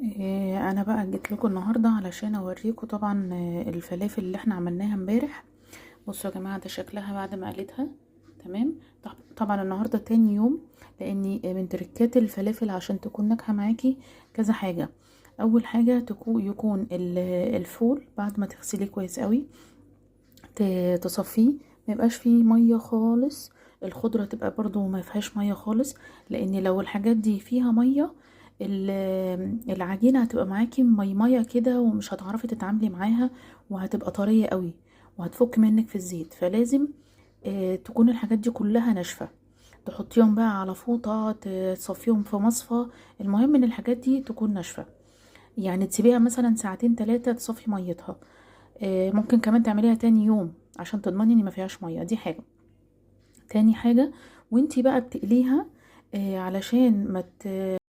انا بقى جيت لكم النهارده علشان اوريكم طبعا الفلافل اللي احنا عملناها امبارح. بصوا يا جماعة، ده شكلها بعد ما قليتها. تمام. طبعا النهارده تاني يوم، لاني من تركات الفلافل عشان تكون ناجحة معاكي كذا حاجة. اول حاجة يكون الفول بعد ما تغسليه كويس قوي، تصفية، ما يبقاش فيه مية خالص. الخضرة تبقى برضو ما فيهاش مية خالص، لان لو الحاجات دي فيها مية العجينة هتبقى معاكي ميميه كده، ومش هتعرفي تتعاملي معاها، وهتبقى طرية قوي وهتفك منك في الزيت. فلازم تكون الحاجات دي كلها ناشفة. تحطيهم بقى على فوطه، تصفيهم في مصفى. المهم ان الحاجات دي تكون ناشفة، يعني تسيبيها مثلا ساعتين 3 تصفي ميتها. ممكن كمان تعمليها تاني يوم عشان تضمني ان ما فيهاش مية. دي حاجة. تاني حاجة، وانتي بقى بتقليها، علشان ما